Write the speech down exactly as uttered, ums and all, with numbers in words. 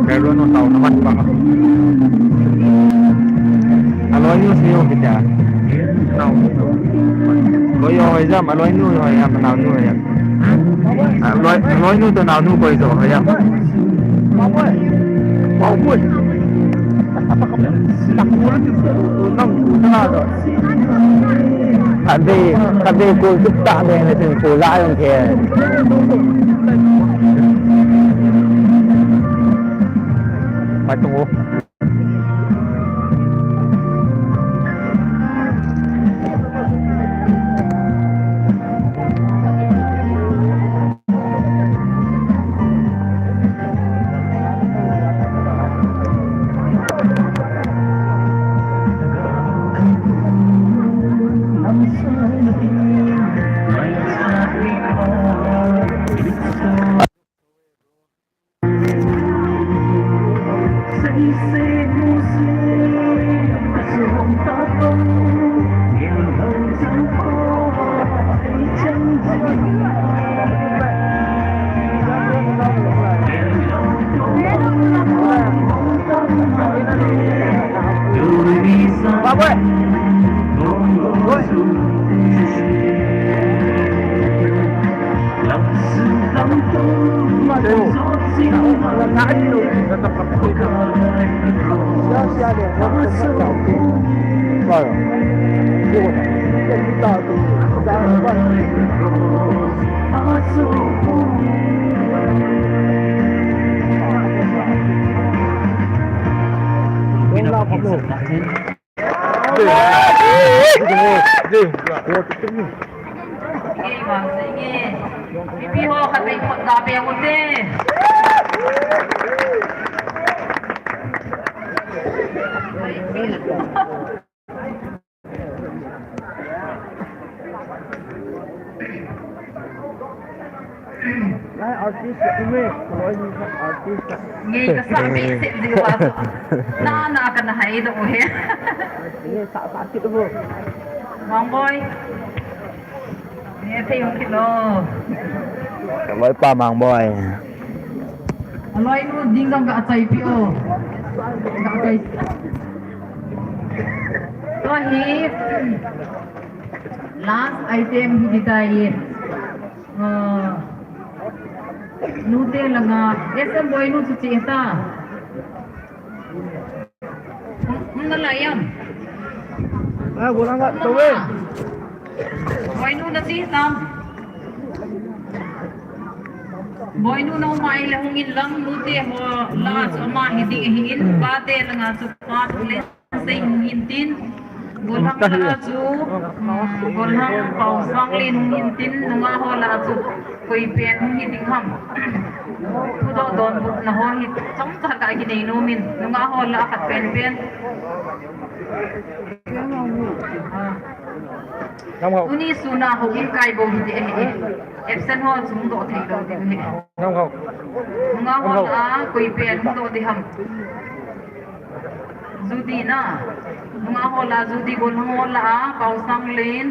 Kei loi nu tao na mat pa. Aloi nu si ho kitia. Nao. Koi ho hoi jam, aloi nu hoi jam, nao nu hoi jam. Aloi, aloi nu to nao nu koi jo hoi jam. Khatvei, khatvei kul tup tah ding le tin kul la jong ke. Mai tung u. Lai artist la ime, loi ni kha artist la. Ngei kasa mi se di wa. Na na kana hai do he. Ye sa sa kit ho. Mangboi. Ye thei hung kit lo. Loipa Mangboi. Aloi nu ding dong kachai pi o. Kachai. Tua hi last item hi ding tai. Ah, nute langa, S M Boinu chu che ta. Um, um na lai am. Ah, bolang ka, to ve. Boinu na che ta. Boinu na umai le hung in lang, nute ho la chu ama hi ding hi in, pate langa chu pa le. Sei hung in tin, Golhang la chu, um, Golhang Paosanglen hung in tin, nunga ho la chu, koi pen hung hi ding ham. Thudoh donbutna ho hi, chomcha ka kinei nom in, nunga ho la khat pen pen. Tuni suna houin kai bou hi ding ahi. Absent ho chu hung doh thei lou ding ahi. Nunga ho la, koi pen hung doh ding ham. Judy na. Nunga ho la, Judy Golhang ho la, Paosanglen.